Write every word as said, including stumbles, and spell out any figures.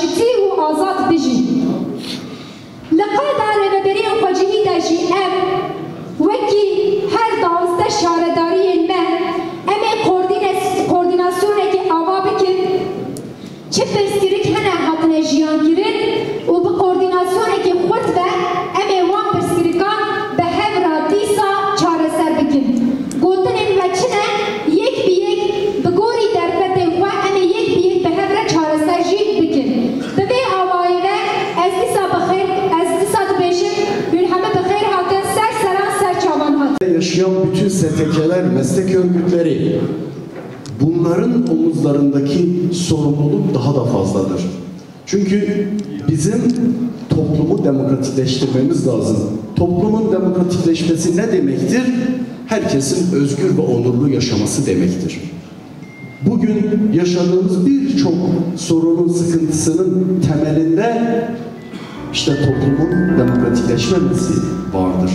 Şitî û azad bijî. Li qada rêveberiyên xwecihî de jî em, wekî her duwazdeh şaredariyên me, em ê koordînes-, koordînasyonekê ava bikin. Çi pirsgirêk hene hatine jiyankirin û bi koordînasyonekî xurt ve em ê wan pirsgirêkan bi hev re dîsa çareser bikin. Gotinên me çi ne? Yek bi yek bi gorî derfetên xwe em ê yek bi yek bi hev re çareser jî bikin. Bi vê awayî ve ez dîsa bi xêr, ez dîsa dibêjim, hûn hemû bi xêr hatin, ser seran, ser çavan hatin. Yaşayan bütün S T K'ler, meslek örgütleri, bunların omuzlarındaki sorumluluk daha da fazladır. Çünkü bizim toplumu demokratikleştirmemiz lazım. Toplumun demokratikleşmesi ne demektir? Herkesin özgür ve onurlu yaşaması demektir. Bugün yaşadığımız birçok sorunun, sıkıntısının temelinde işte toplumun demokratikleşmemesi vardır.